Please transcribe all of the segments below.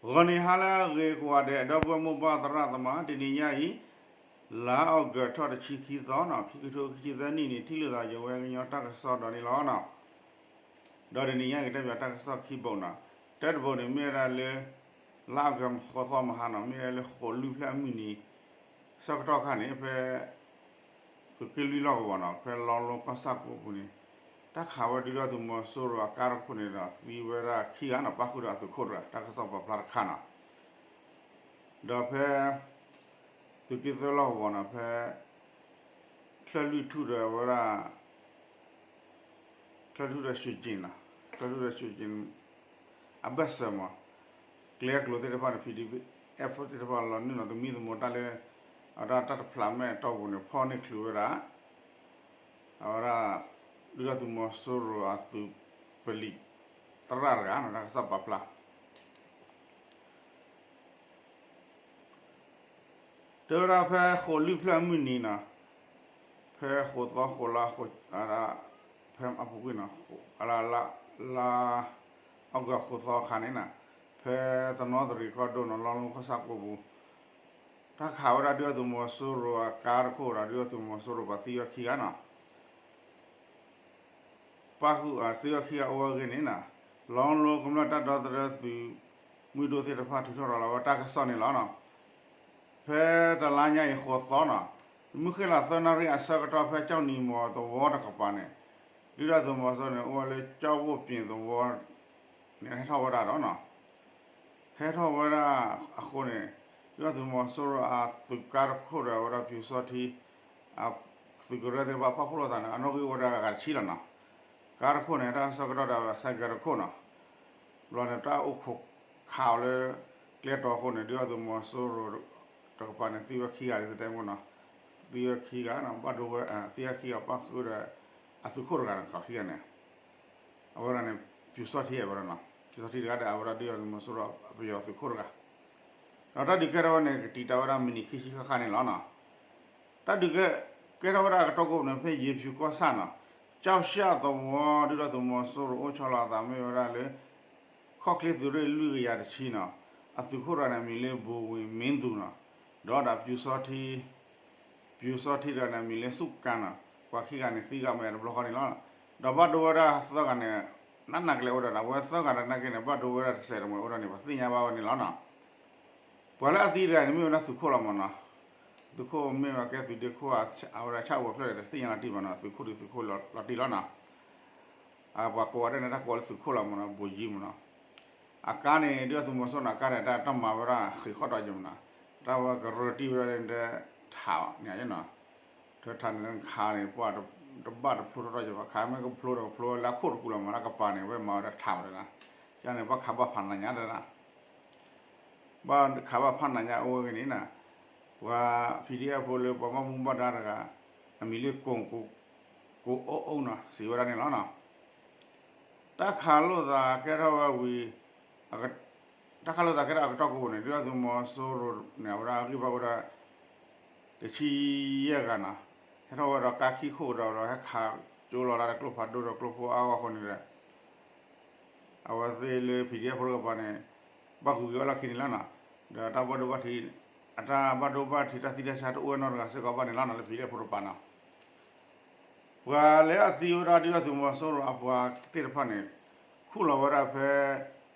ဂီၤနံၤဟါလၢအဂ့ၤကိးဂၤဒဲး ဒီပုၢ်ဝဲၢ်မိၢ်ပၢ်သရၣ်သမါ, တနံၤညါအံၤ လါအီကူးထီၣ်တဆံခံသီနီၤ, ခံကထိခံဆံသၢနံၣ်န့ၣ် ထံၣ်လိာ်သးယဝဲကညီတၢ်ကစီၣ်ဒီးန့ၣ်လီၤနီၤ. ဒီးတနံၤညါအံၤ ကတဲဘၣ်တၢ်ကစီၣ်ခံဘိနီၤ, တၢ်တဘိန့ၣ် မ့ၢ်ဝဲဒၣ်လၢ လါအီကူးဃိးသီမဟါနီၤ, မ့ၢ်ဝဲလၢဃိးလွံၢ်ဖျၢၣ်အမုၢ်နံၤ ဆၢကတီၢ်ခါန့ၣ် ဖဲ သုးက့လွံၢ်လီၢ်ကဝီၤနီၤ, ဖဲလီလိကီၢ်ဆၣ်ကိးပူၤန့ၣ် တၢ်ခးဝဲဒုၣ်ဒါသုးမီၤစိရိၤအကါတခိၣ်န့ၣ်ဒီး သံဝဲဒၣ်ခံဂၤနီၤ, ပၣ်ဃုာ်ဒီးအသုးခိၣ်တဂၤ, တၢ်ကစီၣ်ပာ်ဖျါတခါနီၤ. ဒီးဖဲ သုးက့သၢလီၢ်ကဝီၤနီၤ, ဖဲ ချၢၣ်လွံၢ်ထူၣ်ဒီးဝဲဒၣ် ချၢၣ်လွံၢ်ထူၣ်ဒီး ရွှ့ၣ်ကၠ့ၣ်နီၤ, ချၢၣ်လွံၢ်ထူၣ်ဒီး ရွှ့ၣ်ကၠ့ၣ် အဘၢၣ်စၢၤမး, ကျဲအကျိၤသ့ၣ်တဖၣ်န့ၣ် PDF သ့ၣ်တဖၣ်လီၤနုာ်လီၤသမံသမိးတၢ်လၢ အဝဲဒၣ်တၢ်တဖျးမဲာ်တီၢ်ပူၤန့ၣ် ဖီၣ်န့ၢ်ချုးဝဲဒၣ် အဝဲဒၣ် ဒုၣ်ဒါသုးမီၤစိရိၤအသုးပလံၤသရၣ်တဂၤနီၤ, တၢ်ကစီၣ်ပာ်ဖျါ တဲဝဲဒၣ်ဖဲဃိးလွံၢ်ဖျၢၣ်အမုၢ်နံၤနီၤ, ဖဲဃိးသီဃိးလါ, ဖဲအပူၤကွံာ်နီၤ, လါ လါအီကူးဃိးသီအခါန့ၣ်နီၤ, ဖဲတနီသရံၣ်ကီၢ်ဒိၣ်နီၤ, လီလိကီၢ်ဆၣ်ကိးပူၤ တၢ်ခးဝဲဒၣ်ဒုၣ်ဒါသုးမီၤစိရိၤအကါတခိၣ်ဒီး ဒုၣ်ဒါသုးမီၤစိရိၤပှၤသံဝဲခံဂၤနီၤ. ပၣ်ဃုာ်သံဝဲခံဂၤအိၣ်ဝဲအဂ့ၢ်န့ၣ်နီၤ, လီလိကမျၢၢ်တၢ်ဒီသဒၢသုးမုၢ်ဒိၣ်သ့ၣ်တဖၣ်ထုးထီၣ်ရၤလီၤဝဲတၢ်ကစီၣ်န့ၣ်လီၤနီၤ. ဖဲတလါညါအံၤဃိးသီနီၤ, မုၢ်ဃ့ၢ်လီၤသၢနၣ်ရံၣ်အဆၢကတီၢ် ဖဲကၠီၣ်နံၤမီၤသဝီတကပၤန့ၣ် ဒုၣ်ဒါသုးမီၤစိရိၤန့ၣ် အိၣ်ဝဲလၢကၠီၣ်ဝိၣ်ပ့ၤသဝီန့ၣ် ဟဲထီၣ်ဝဲဒၣ်ဒီးနီၤ ဟဲထီၣ်ဝဲဒၣ်အဃိန့ၣ် ဒုၣ်ဒါသုးမီၤစိရိၤအသုးကါတခိၣ်ဒီးအဝဲဒၣ်ပျူစောထီး သုးကရၢသ့ၣ်တဖၣ်ပာ်ဖှိၣ်လိာ်သးန့ၣ် အနီၣ်ဂံၢ်အိၣ်ဝဲဒၣ်အဂၤတဆံလီၤနီၤ. ကါတခိၣ်န့ၣ် တၢ်ဆၢကတီၢ်ဒီးအဝဲ ဆိုင်ကယ် တခိၣ်နီၤ. ဘျီန့ၣ် တၢ်အိၣ်ခိးခးအီၤလၢကျဲတီၤအဃိန့ၣ် ဒုၣ်ဒါသုးမီၤစိရိၤတကပၤန့ၣ် သံဝဲခံဂၤလံ သတဲမနီၤ. သံဝဲခံဂၤနီၤ, ဘၣ်ဒိဝဲ သံဝဲခံဂၤ ပၣ်ဃုာ်ဒီး အသုးခိၣ်တဂၤန့ၣ် ခံဂၤန့ၣ် အဝဲဒၣ်န့ၣ် ပျူစောထီးဝဲဒၣ်နီၤ, ပျူစောထီးတဂၤဒီး အဝဲဒၣ်ဒုၣ်ဒါသုးမီၤစိရိၤအပယီၤသုးခိၣ်တဂၤ ဒီးတၢ်ဒုးကဲထီၣ်ဝဲန့ၣ် ကတံာ်တာ်ဝဲဒၣ်မံးနံးခံဆံဃၣ်ဃၣ်န့ၣ်လီၤနီၤ. တၢ်ဒုးကဲ ကဲထီၣ်ဝဲဒၣ်အကတီၢ်ကိးပူၤန့ၣ် ဖဲယ့ၤဖၠူၤကီၢ်ဆၣ်နီၤ, ကၠီၣ်ရှၣ်သဝီ ဒုၣ်ဒါသုးမီၤစိရိၤအိၣ်ဆီလီၤအသးမ့ၢ်ဝဲဒၣ်လၢ ခီၣ်ချ့သုးရ့ၣ်လွံၢ်ကယၤတဆံနီၤ, အသုးခိၣ်တဂၤန့ၣ် အမံၤလၢ ဘိဝ့ၤမ့သူနီၤ, ဒီးဒၣ် ပျူစောထီးတဂၤန့ၣ် အမံၤလၢ စူၣ်ကၣ်နီၤ, ပှၤခံဂၤန့ၣ် သံဂၤမ့ၢ်တဘျီဃီန့ၣ်လီၤ. ဒီးဘၣ်ဒိဝဲဒၣ်သၢဂၤန့ၣ် နးနးကလဲာ်အိၣ်ဒီး အဝဲသၢဂၤတနာ်က့န့ၣ် ဘၣ်ဒိဝဲဒၣ်တစဲးတမှဲၤအိၣ်ဒီးန့ၣ် ပှၤသ့ၣ်ညါဘၣ်ဝဲန့ၣ်လီၤနီၤ. ပှၤလၢအသံတဂၤန့ၣ် မ့ၢ်ဝဲဒၣ်သုးခိၣ်လီၤမးနီၤ. သုးခိၣ်မ့ၢ်ဝဲကဲသုးဒ့ခိၣ် အဝဲဒၣ်ဆၣ်အိၣ်ဝဲဖျၢၣ်ဒီး တသ့ၣ်ညါလီၤတံၢ်ဘၣ်နီၤ, သုးခိၣ်ဒုးသုးခိၣ်လီၤတံၢ်လီၤနီၤ. ပှၤကိးဂၤဒဲးန့ၣ် တၢ်ကိးလၢသုးခိၣ်လီၤမးနီၤ, ဘိုဝ်ယံမးနီၤ. အကါန့ၣ် ဒုၣ်ဒါသုးမီၤစိရိၤန့ၣ် အကါန့ၣ် တၢ်မၤဝဲဒၣ်ဃံးဃီၣ်ဒီးယမးနီၤ, တၢ်ဝဲကရၢတံၢ်ဝဲဒၣ်လၢ ထးန့ၣ်နီၤ, ထၢထးန့ၣ်ခါန့ၣ် ပှၤတဘၣ်တဖျိထီၣ်ထီၣ်ယဘၣ်, ခါမ့ၢ်ကဖျိဒီးကဖျိလၢအခိၣ်တကူလီၤမး, တၢ်ကပၤန့ၣ် ဝဲမၤဝဲဒၣ်ထးဝဲဒၣ်နီၤ, ကန့ၣ် ဘၣ်ခးဘၣ်ဖးနးညါဒၣ်နီၤ. ဘၣ်ခးဘၣ်ဖးနးညါအိၣ်ဝဲဂ့ၤန့ၣ်နီၤ, ပှၤ PDF ဖိလၢပှၤဘၣ်မူဘၣ်ဒါတဂၤ အမံၤလၢ ကိၣ် ကိၣ်အိၣ်အိၣ်နီၤ စံးဝဲဒၣ်န့ၣ်လီၤနီၤ. တၢ်ခးလိာ်သးကဲထီၣ်ဝဲဝံၤ တၢ်ခးလိာ်သးကဲထီၣ်အကတီၢ်ကိးပူၤန့ၣ် ဒုၣ်ဒါသုးမီၤစိရိၤန့ၣ် အဝဲဒၣ်အဂံၢ်ဘၣ်အိၣ်ဝဲဒၣ် တဆံယဲၢ်ဂၤနီၤ, ဟဲထီၣ်ဝဲဒီးကါခံခိၣ်ဒီး ဟဲခးကၠိလီၤလၢကျိဖးဒိၣ်ဒီးကျိဖိအါဂီၢ်အဃိန့ၣ်ဒီး အဝဲသ့ၣ်လၢ PDF ဖိတကပၤန့ၣ် ဘၣ်ကွံာ်က့ၤဝဲလီၢ်ခံန့ၣ်လီၤနီၤ. ဒီးတၢ်ဘၣ်ဒိဘၣ်ထံး အတၢ်ဘၣ်ဒိဘၣ်ထံး တၢ်သံတၢ်ဆါတအိၣ်ဝဲနီတဂၤစ့ၢ်ကီးဘၣ်န့ၣ်လီၤနီၤ လၢ PDF ဖိတကပၤနီၤ. ပှၤလၢအသံဝဲဒၣ်ဒုၣ်ဒါသုးမီၤစိရိၤအပှၤသ့ၣ်တဖၣ်န့ၣ် ခူၣ်လီၤဝဲဒၣ်ဖဲ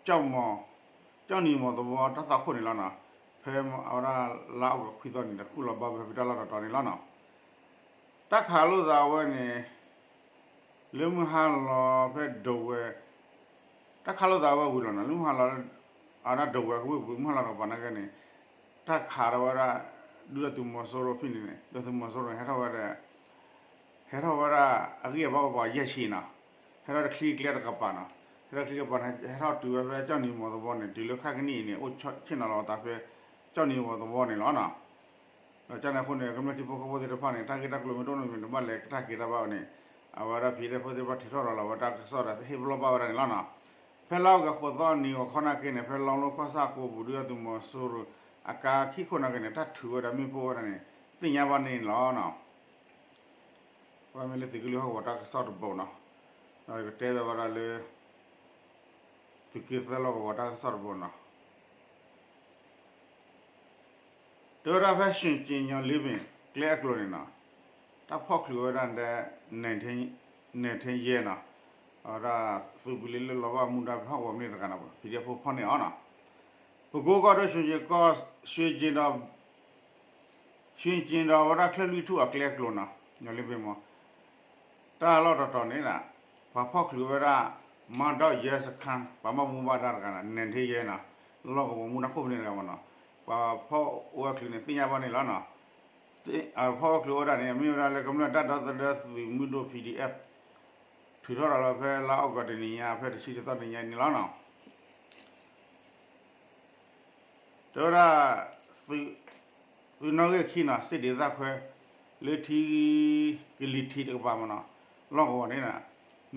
ကၠီၣ်မီၤ ကၠီၣ်နံၤမီၤသဝီတၢ်သွၣ်ခိၣ်န့ၣ်လီၤနီၤ. ဖဲအဝဲဒၣ်လါအီကူးခွံသီန့ၣ်ဒီး ခူၣ်လီၤဘၣ်ဝဲဖဲတၢ်လီၢ်တတီၤန့ၣ်လီၤနီၤ. တၢ်ခးလိာ်သးဝဲန့ၣ် လၢမုၢ်ဟါလီၤဖဲဒဝဲ တၢ်ခးလိာ်သးဝဲဝံၤလီၤနီၤ, လၢမုၢ်ဟါလီၤ အဝဲဒၣ်ဒဝဲကဝ့ၢ်ပူၤ မုၢ်ဟါလီၤတကပၤနာ်က့န့ၣ် တၢ်ခးထီၣ်ဝဲဒၣ် ဒုၣ်ဒါသုးမီၤစိရိၤဖဲန့ၣ်န့ၣ် ဒုၣ်ဒါသုးမီၤစိရိၤန့ၣ် ဟဲထီၣ်ဝဲဒၣ် ဟဲထီၣ်ဝဲဒၣ်အဂံၢ်အဘါအိၣ်ပှၤယဲၢ်ဆံနီၤ, ဟဲထီၣ်တချံကျဲတကပၤနီၤ, ဟဲထီၣ်ချံကျဲတကပၤန့ၣ် ဟဲထီၣ်တုၤဝဲဖဲကၠီၣ်နံၤမီၤသဝီန့ၣ် တုၤလၢခါကနံၣ်အံၤန့ၣ် အိၣ်ဆ့ၣ်နီၤလီၤအသးဖဲ ကၠီၣ်နံၤမီၤသဝီန့ၣ်လီၤနီၤ. ဒီးကန့ၣ်အဃိန့ၣ် ကမျၢၢ်ထံဖိကီၢ်ဖိသ့ၣ်တဖၣ်န့ၣ် တၢ်ဂ့ၢ်တၢ်ကျိၤမ့ၢ်တအိၣ်နီတမံၤန့ၣ် ဘၣ်လဲၤတၢ်က့ၤတၢ်ဘၣ်ဝဲန့ၣ် အဝဲဒၣ် PDF ဖိသ့ၣ်တဖၣ်ထုးထီၣ်ရၤလီၤဝဲတၢ်ကစီၣ်ဒီး ဟ့ၣ်ပလီၢ်ဘၣ်ဝဲဒၣ်န့ၣ်လီၤနီၤ. ဖဲလါအီကူးဃိးသီနံၤဂီၤခီနာ်က့န့ၣ် ဖဲလီလိကီၢ်ဆၣ်ကိးပူၤ ဒုၣ်ဒါသုးမီၤစိရိၤ အကါခံခိၣ်နာ်က့န့ၣ် တၢ်ထုးဝဲဒၣ်မ့ၣ်ပိၢ်ဝဲဒၣ်န့ၣ် သ့ၣ်ညါဘၣ်န့ၣ်လီၤနီၤ. အဝဲမ့ၢ်လၢသုးက့လွံၢ်ဟီၣ်ကဝီၤတၢ်ကစီၣ်တဘိနီၤ. ဒီးယကတဲဘၣ်ဝဲဒၣ်လၢ သုးက့သၢလီၢ်ကဝီၤတၢ်ကစီၣ်တဘိနီၤ. တဲဝဲဒၣ်ဖဲ ရွှေကျင် ညီလ့ပင် ကျဲအကျိၤန့ၣ်နီၤ, တၢ်ဖီၣ်ချုးဝဲဒၣ်ဒဲ နဲၣ်ထ့ယဲနီၤ, အဝဲဒၣ်သုးပူၤလံလၢလီၤဘၣ်မူဒါဖဲဟီၣ်ကဝီၤမ့ၢ်တဂၤနီၤ, PDF ဖိဖီၣ်န့ၢ်အီၤနီၤ, ပကိကီၢ်ဒိၣ် ရွှေကျင်ဒီး ရွှေကျင်ဒီးအဝဲဒၣ်ချၢၣ်လွံၢ်ထူၣ်အကျဲအကျိၤနီၤ, ညီလ့ပင်မီၤ တၢ်လီၢ်တတီၤန့ၣ်ဒီး ပှၤဖီၣ်ချုးဝဲဒၣ် မါဒီးယဲစခါ ပှၤဘၣ်မူဘၣ်ဒါတဂၤနီၤ, နဲၣ်ထ့ယဲနီၤ, လီၢ်ကဝီၤမူဒါခိၣ်ဖဲန့ၣ်တဂၤမီၤနီၤ, ပှၤဖီၣ်ဝဲချုးန့ၣ်သ့ၣ်ညါဘၣ်န့ၣ်လီၤနီၤ, ဖီၣ်ဝဲချုးဝဲဒၣ်န့ၣ် မ့ၢ်ဝဲဒၣ်လၢကမျၢၢ်တၢ်ဒီသဒၢသုးမုၢ်ဒိၣ် PDF ထုးထီၣ်ဒီးလီၤဖဲလါအီကူးတနံၤညါ ဖဲတဆံတသီနံၤညါန့ၣ်လီၤနီၤ. တဲဝဲဒၣ် သုးနီၣ်ဂံၢ်ခံနီၤ စ့ၣ်ဒ့သၣ်ခွဲ လၢထံ ကလံၤထံးတကပၤမီၤနီၤ, လီၢ်ကဝီၤန့ၣ်နီၤ,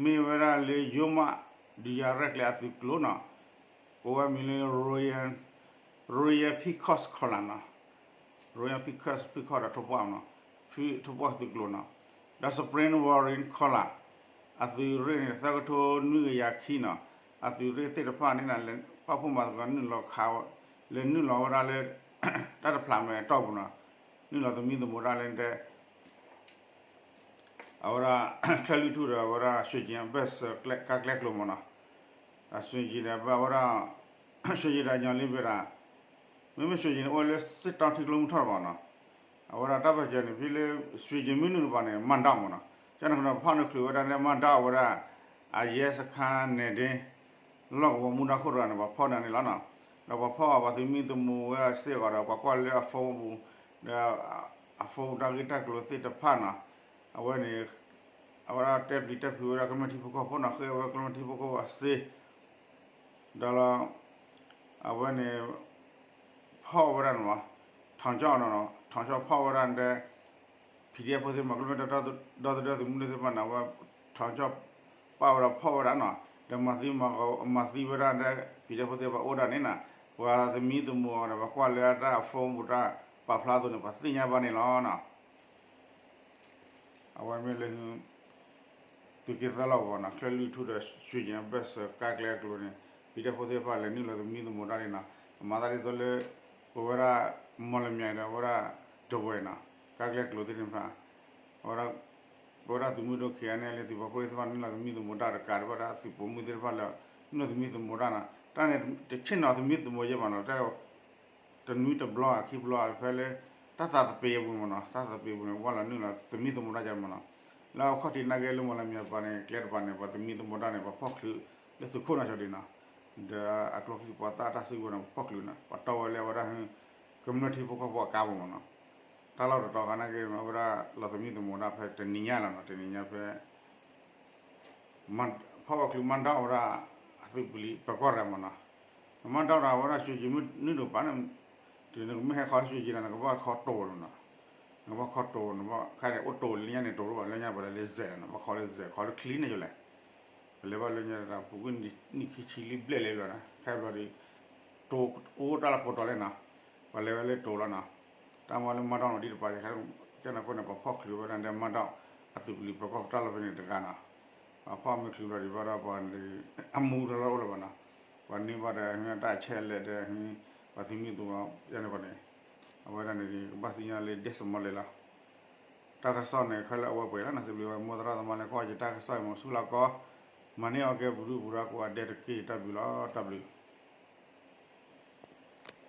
မ့ၢ်ဝဲဒၣ်လၢယိၤမး ဒုးယၤရဲၣ်ကျဲၤအသုးကျိၤနီၤ, ကိးဝဲမံၤလၢ Royal Peacock Collar နီၤ, Royal Peacock, Peacock ဒီးထိၣ်ပှၢ်မီၤနီၤ, ထိၣ်ပှၢ်သုးကျိၤနီၤ, ဒီး Spring Warrior Collar အသုးရ့ၣ်န့ၣ် သၢကထိနွံကယၤခံနီၤ, အသုးရ့ၣ်သ့ၣ်တဖၣ်န့ၣ် ပာ်ဖှိၣ်မၤသကိးနုာ်လီၤခး လဲၤနုာ်လီၤဝဲဒၣ်လၢ တၢ်တဖျးမဲာ်အတီၢ်ပူၤနီၤ, နုာ်လီၤသမံသမိးတၢ်လၢတဲ အဝဲဒၣ် ချၢၣ်လွံၢ်ထူၣ်ဒီးအဝဲဒၣ် ရွှေကျင် အဘၢၣ်စၢၤကါကျဲကျိၤမီၤနီၤ, ရွှေကျင် ဒီးအဝဲဒၣ် ရွှေကျင် ဒီးညီလ့ပင်ဒီး မ့မ့ၢ် ရွှေကျင် န့ၣ် အိၣ်ဝဲလၢ စ့ၣ်တီထံကျိမုၢ်ထီၣ်တဘၣ်နီၤ, အဝဲဒၣ်တၢ်ပၢၢ်စၢၤန့ၣ် ဖဲလၢ ရွှေကျင် မ့ၢ်နုာ်တဘၣ်န့ၣ် မၢ်ဒီမီၤနီၤ, ကန့ၣ်ကနီၤ ဖီၣ်နုာ်ချုးဝဲဒၣ်န့ၣ် မၢ်ဒီအဝဲဒၣ် အယဲစခါနဲၣ်ဒ့ လီၢ်ကဝီၤမူဒါခိၣ်တဂၤန့ၣ် ပှၤဖီၣ်ဒၣ်န့ၣ်လီၤနီၤ, ဒီးပှၤဖီၣ်အီၤ ပှၤသမံသမိးဝဲစ့ၢ်ကီးဒီး ပှၤကွၢ်လၢအ phone ပူၤ ဒီးအ phone တၢ်ဂ့ၢ်တၢ်ကျိၤသ့ၣ်တဖၣ်နီၤ, အဝဲန့ၣ် အဝဲဒၣ်တဲပျံၤတဲဖုးဝဲဒၣ်ကမျၢၢ်ထံဖိကီၢ်ဖိနီၤ, ဃ့အဝဲကမျၢၢ်ထံဖိကီၢ်ဖိအစ့ ဒီးလီၤ အဝဲန့ၣ် ဖီၣ်ဝဲဒၣ်န့ၣ်မီၤ ထောင်ချောက်နီၤ, ထောင်ချောက် ဖီၣ်ဝဲဒၣ်ဒီး PDF ဖိသ့ၣ်မီၤ ကမျၢၢ်တၢ်ဒီသဒၢသုးမုၢ်ဒိၣ်သ့ၣ်တဖၣ်န့ၣ် အဝဲ ထောင်ချောက် ပာ်ဝဲဒီးဖီၣ်ဝဲဒၣ်နီၤ, ဒီးမၤသံမၤ မၤသံဝဲဒၣ်ဒီး PDF ဖိသ့ၣ်တဖၣ်အိၣ်ဒၣ်န့ၣ်နီၤ, ပှၤသမံသမိးအီၤဒီး ပှၤကွၢ်လၢအတၢ် phone ပူၤတၢ်ပာ်ဖျါအသိးန့ၣ် ပှၤသ့ၣ်ညါဘၣ်န့ၣ်လီၤနီၤ. အဝဲမ့ၢ်လၢ သုးက့သၢလီၢ်ကဝီၤနီၤ, ချၢၣ်လွံၢ်ထူၣ်ဒီး ရွှေကျင် အဘၢၣ်စၢၤကါကျဲကျိၤန့ၣ် PDF ဖိသ့ၣ်တဖၣ်လဲၤနုာ်လီၤသမံသမိးတၢ်န့ၣ်နီၤ, အမၤသးဒ်သိးလၢ ပဝဲဒၣ် မော်လမြိုင် ဒီးအဝဲဒၣ် ထားဝယ်နီၤ, ကါကျဲကျိၤသ့ၣ်တဖၣ် အဝဲဒၣ် ပဝဲဒၣ်သုးမုၢ်ဒိၣ် KNLA သုးပာ်ဖှိၣ်သ့ၣ်တဖၣ် နုာ်လီၤသမံသမိးတၢ်တကးဒံးဘၣ်ဒီး သုးပိာ်မုၣ်သ့ၣ်တဖၣ်လၢ နုာ်လီၤသမံသမိးတၢ်နီၤ, တၢ်န့ၣ် တဆ့ၣ်နီၤသမံသမိးယဲၢ်ဘၣ်နီၤ, တၢ် တနွံတဘျီ ခံဘျီ ဖဲလၢ တၢ်သးသပ့ၤအပူၤမ့ၢ်နီၤ, တၢ်သးသပ့ၤအပူၤန့ၣ် ဝဲလီၤနုာ်လီၤသမံသမိးတၢ်ယဲၢ်မ့ၢ်နီၤ, လၢအခီၣ်ထံးနာ်က့လၢ မော်လမြိုင် ပၤန့ၣ် ကျဲတပၤန့ၣ် ပှၤသမံသမိးတၢ်န့ၣ် ပှၤဖီၣ်ချုးလၢသုးခိၣ်နီၤ ကၠီဒံးနီၤ, ဒီးအကျိချံပှၤသၣ်တၢ်စုကဝဲၤန့ၣ် ပှၤဖီၣ်ချုးနီၤ, ပှၤတီဝဲလၢအဝဲဒၣ် ကမျၢၢ်ထံဖိကီၢ်ဖိအကါပူၤမ့ၢ်နီၤ, တၢ်လီၢ်တတီၤခါနာ်က့ အဝဲဒၣ်လီၤသမံသမိးတၢ်ဖဲတနံၤညါလီၤနီၤ, တနံၤညါဖဲ ဖီၣ်ဝဲချုးမၢ်ဒီအဝဲဒၣ် အသုးပလံၤပၢၤကီၢ်တဂၤမ့ၢ်နီၤ, မၢ်ဒီအဝဲဒၣ် ရွှေကျင် မ့ၢ်နုာ်တပၤန့ၣ် တုၤနကမ့ၢ်ဟဲဃီ ရွှေကျင် ဒီး နကဘၣ်ခီတိၤလီၤနီၤ, နကဘၣ်ခီတိၤ နဘၣ်ခါန့ၣ် အိၣ်တိၤလၢညါန့ၣ် တိၤတဘၣ် လၢညါပှၤလဲၤလၢ Z နီၤ, နဘၣ်ခီလၢ Z ခီလၢချံန့ၣ်ယိလဲၣ်, ပလဲၤဘၣ်လၢညါတၢ်ပူၤကွံာ်နံၣ်ခံဆံလံဘျဲၣ်လံလီၤနီၤ, ခဲဘျီဒီး တိၤအိၣ်တၢ်လီၢ်ကိးတီၤလဲၣ်နီၤ, ပှၤလဲၤဝဲလၢတိၤလီၤနီၤ, တၢ်မၤလၢမၢ်ဒီနီၤ ဒ်တပၤ ကန့ၣ်အဃိန့ၣ် ပှၤဖီၣ်ချုးဝဲဒၣ်ဒီးမၢ်ဒီ အသုးပလံၤပၢၤကီၢ်တၢ်လီၢ်ဖဲန့ၣ်တဂၤနီၤ, ပှၤဖီၣ်မ့ၢ်ချုးဘျီဒံးဘၣ်ဒီးပှၤ အမူတလီၢ်အိၣ်လၢၤဘၣ်နီၤ, ပှၤန့ၢ်ဘၣ်ဒီး တၢ်ဆဲးလဲၣ်ဒီး ပှၤသမံသမိးယဲၢ်န့ၣ်ပှၤန့ၣ်, အဝဲဒၣ်န့ၣ် ကဘၣ်သ့ၣ်ညါလၢ ဒ့ၣ်စမီလဲလီၤ, တၢ်ကစီၣ်န့ၣ် ခဲလၢာ်အဝဲပှဲၤလီၤနီၤ, စံးဘျုးဝဲမိၢ်သရၣ်သမါလၢကွၢ်ယတၢ်ကစီၣ်အံၤ မ့ၢ်ဆူၣ်လီၤကီး, မၤန့ၢ်အီၤကဲပူၤဒုၣ်ပူၤဒါကိးဂၤဒဲးတက့ၢ်, တၢ်ဘျုးလီၤ, တၢ်ဘျုး